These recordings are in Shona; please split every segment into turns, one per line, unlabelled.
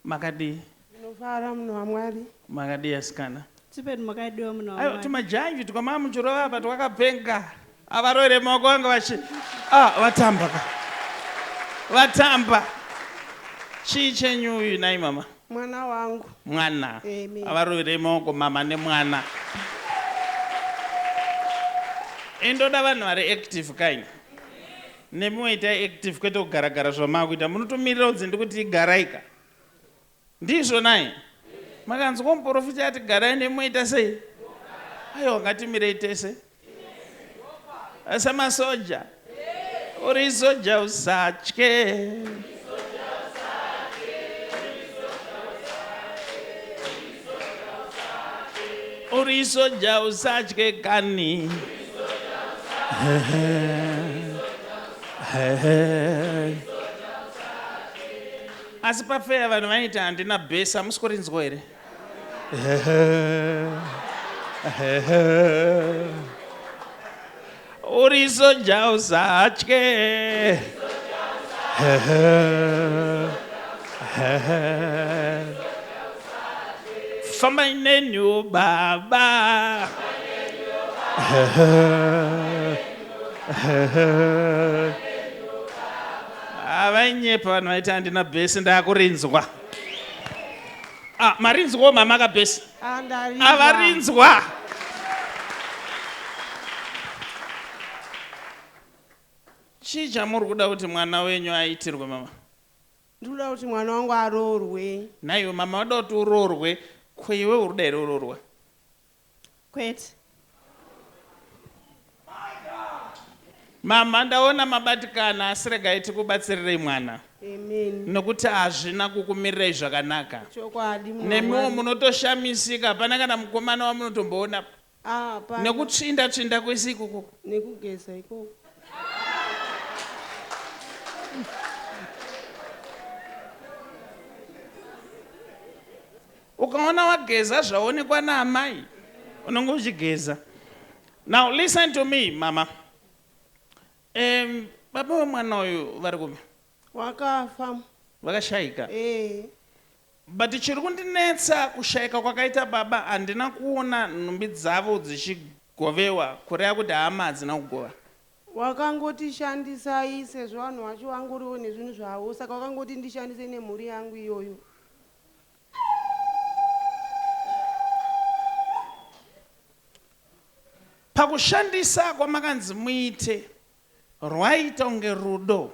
Makadii?
Ndinofara munhu waMwari.
Makadii asikana?
Tipeni makadiwa munhu
Aiwa
waMwari.
tumajanji twamava muchirova apa twakapenga. Avarovere maoko vanga vachi ah vatamba ka. Vatamba. Chii chenyu uyu nhai mama?
Mwana wangu.
Mwana.
Amen.
Avarovere maoko mama nemwana. Indoda vanhu vari active kaini. Nemiwo itai active kwete kugaragara zvamakuita. Munotomirira kunzi ndikuti igaraika. Ndizvo nai? Makanzwa muporofita ati garai nemoita sei? Aiwa ngatimirei tese. Semasoja. Uri soja usatye. Uri soja usatye kani. Asi pafeya vanhu vaiti handina bhesi hamusi kurinzwa here? Uri soja usatye. Fambai neni baba. Ah, vainyepa vanhu vaiti handina bhesi ndakurinzwa. Ah, marinzwawo mama kabhesi.
Ah, ndarinzwa.
Avarinzwa. Chii chamuri kuda kuti mwana wenyu aitirwe mama?
Ndikuda kuti mwana wangu aroorwe.
Nhaiwe mama vada kuti uroorwe, ko iwe uri kuda here uroorwa?
Kwete.
Mama ndaona mabatikana asi regai tikubatsirirei mwana.
Amen.
Nokuti hazvina kukumirirai zvakanaka.
Chokwadi munhu
Nemiwo
waMwari.
munotoshamisika hapana kana mukomana wamunotomboona
Ah, hapana.
Nekutsvinda tsvinda kwese ikoko.
Nekugeza ikoko.
Ukaona wageza zvaonekwa naamai unenge uchigeza. Now listen to me mama. Um, baba vemwana uyu vari kupi?
Wakafa.
Vakashaika.
Eh.
But chiri kundinetsa kushaika kwakaita baba handina kuona nhumbi dzavo dzichigovewa kureva kuti hama hadzina kugova.
Wakangoti shandisai sezvo vanhu vacho vangoriwo nezvinhu zvavo saka wakangoti ndishandise nemhuri yangu iyoyo.
Pakushandisa kwamakanzi muite rwaiita kunge rudo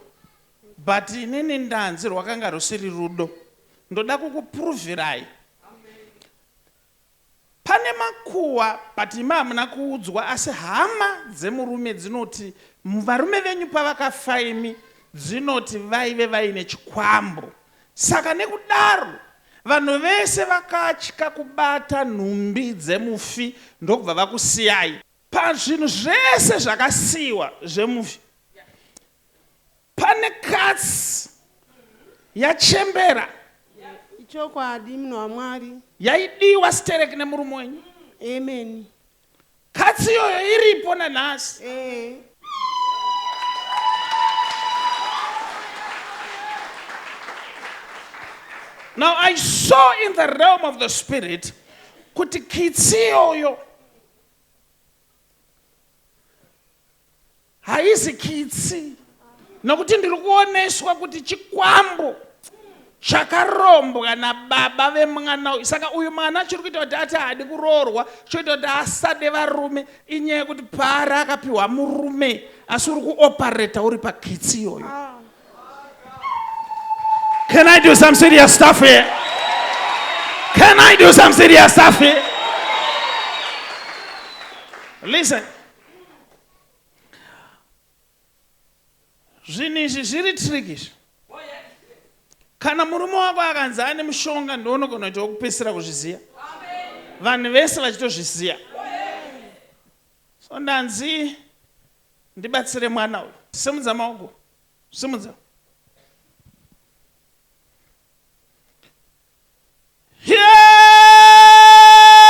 but inini ndanzi rwakanga rusiri rudo. Ndoda kukupruvirai Pane makuhwa but imi hamuna kuudzwa asi hama dzemurume dzinoti varume venyu pavakafa imi dzinoti vaive vaine chikwambo saka nekudaro vanhu vese vakatya kubata nhumbi dzemufi ndokubva vakusiyai. Pazvinhu zvese zvakasiiwa zvemufi Pane katsi yachembera.
Ichokwadi munhu waMwari.
Yaidiwa sterek nemurume wenyu.
Amen.
Katsi iyoyo iripo nanhasi.
Eh.
Now I saw in the realm of the spirit kuti kitsi iyoyo Haizi kitsi nokuti ndiri kuoneswa kuti chikwambo chakarombwa nababa vemwana uyu. Saka uyu mwana chiri kuita kuti ati haadi kuroorwa, choita kuti asade varume inyaya yekuti paari akapiwa murume asi uri kuopareta uri pakitsi iyoyo. Can I do some serious stuff here? Can I do some serious stuff here? Listen. Zvinhu izvi zviri trick izvi. Kana murume wako akanzi ane mushonga ndounogona kuita wekupedzisira kuzviziva. Vanhu vese vachitozviziva. So ndanzi ndibatsire mwana uyu. Simudza maoko. Simudza.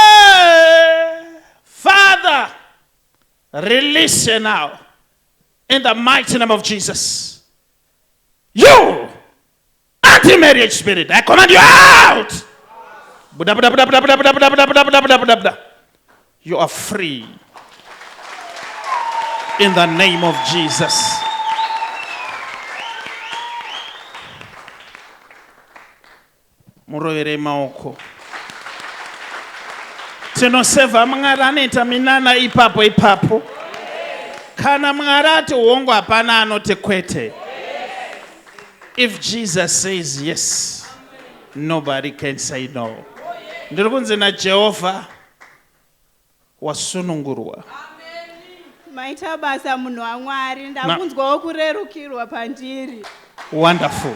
Here, Father, release her now in the mighty name of Jesus. You Anti marriage spirit, I command you out. Buda, buda, buda, buda, buda, buda, buda, buda, buda, buda, buda, buda, buda. You are free. In the name of Jesus. Muroverei maoko. Tinosevha Mwari anoita minana ipapo ipapo. Kana Mwari ati hongu hapana anoti kwete. If Jesus says yes, nobody can say no. Ndiri kunzi naJehovha wasunungurwa.
Maita basa munhu waMwari, ndakunzwawo kurerukirwa pandiri.
Wonderful.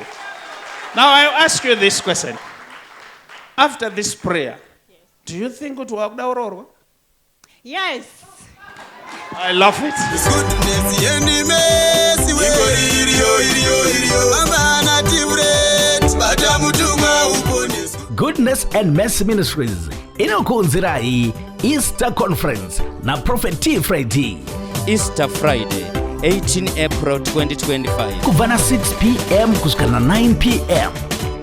Now I ask you this question. After this prayer, do you think kuti wakuda kuroorwa?
Yes.
I love it.
Goodness and mercy, we iriyo iriyo iriyo vambana tivuret bata mutumwa uponeswe.
Goodness and Mercy Ministries inokuunzirai Easter Conference naProphet T Freddy.
Easter Friday, 18 April 2025.
Kubva na 6 pm kusvika na 9 pm.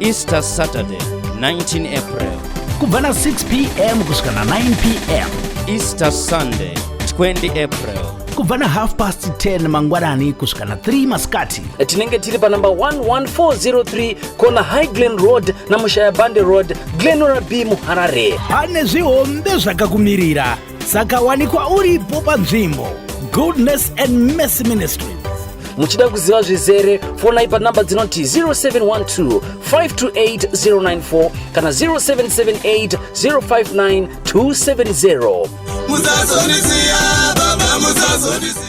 Easter Saturday, 19 April.
Kubva na 6 pm kusvika na 9 pm.
Easter Sunday, 20 April.
Kubva na half past 10 mangwanani kusvika na 3 masikati.
Tinenge tiri panumber 11403 kona High Glen Road naMushaya Bande Road, Glenora B muHarare.
Pane zvihombe zvakakumirira, saka wanikwa uripo panzvimbo. Goodness and Mercy Ministries.
Muchida kuziva zvizere, fonai panamba dzinoti 0712 528 094 kana 0778 059 270.
Musazondisiya baba, musazondisiya.